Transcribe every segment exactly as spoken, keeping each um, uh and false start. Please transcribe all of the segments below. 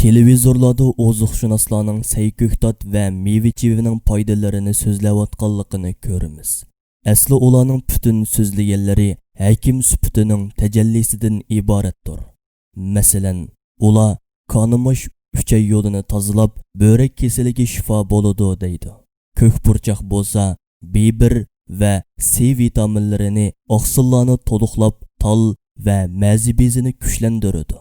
تېلېۋىزورلاردا ئوزۇقشۇناسلارنىڭ سەي كۆكتات ۋە مېۋە-چېۋىنىڭ پايدىلىرىنى سۆزلەۋاتقانلىقىنى كۆرىمىز. ئەسلى ئۇلارنىڭ پۈتۈن سۆزلىگەنلىرى ھەكىم سۈپىتىنىڭ تەجەللىسىدىن ئىبارەتتۇر. مەسىلەن، ئۇلار كانىماش ئۈچەي يولىنى تازىلاپ، بۆرەك كېسىلىگە شىپا بولىدۇ دەيدۇ. كۆك پۇرچاق بولسا بى بىر ۋە سى ۋىتامىنلىرىنى، ئاقسىللارنى تولۇقلاپ، تال ۋە مەزى بېزىنى كۈچلەندۈرىدۇ.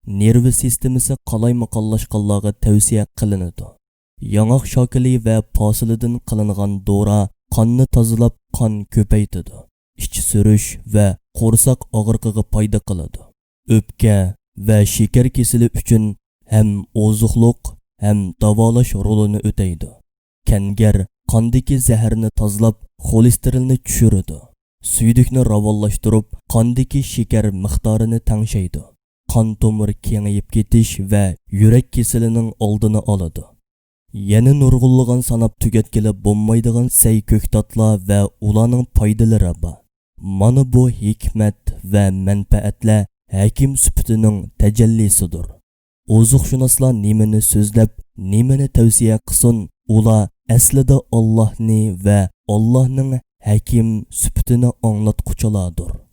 نېرۋا سىستېمىسى قالايمىقانلاشقانلارغا تەۋسىيە قىلىنىدۇ. ياڭاق شاكىلى ۋە پاسىلىدىن قىلىنغان دورا قاننى تازىلاپ، قان كۆپەيتىدۇ. ئىچ سۈرۈش ۋە قورساق ئاغرىقىغا پايدا قىلىدۇ. ئۆپكە ۋە شېكەر كېسىلى ئۈچۈن ھەم ئوزۇقلۇق، ھەم داۋالاش رولىنى ئۆتەيدۇ. كەنگەر قاندىكى زەھەرنى تازىلاپ، خولېستېرىننى چۈشۈرىدۇ. سۈيدۈكنى راۋانلاشتۇرۇپ، قاندىكى شېكەر مىقدارىنى تەڭشەيدۇ. قان تومۇر كېڭىيىپ كېتىش ۋە يۈرەك كېسىلىنىڭ ئالدىنى ئالىدۇ. يەنە نۇرغۇنلىغان ساناپ تۈگەتكىلى بولمايدىغان سەي كۆكتاتلار ۋە ئۇلارنىڭ پايدىلىرى بار. مانا بۇ ھېكمەت ۋە مەنپەئەتلەر ھەكىم سۈپىتىنىڭ تەجەللىسىدۇر. ئوزۇقشۇناسلار نېمىنى سۆزلەپ، نېمىنى تەۋسىيە قىلسۇن، ئۇلار ئەسلىدە ئاللاھنى ۋە ئاللاھنىڭ ھەكىم سۈپىتىنى ئاڭلاتقۇچىلاردۇر.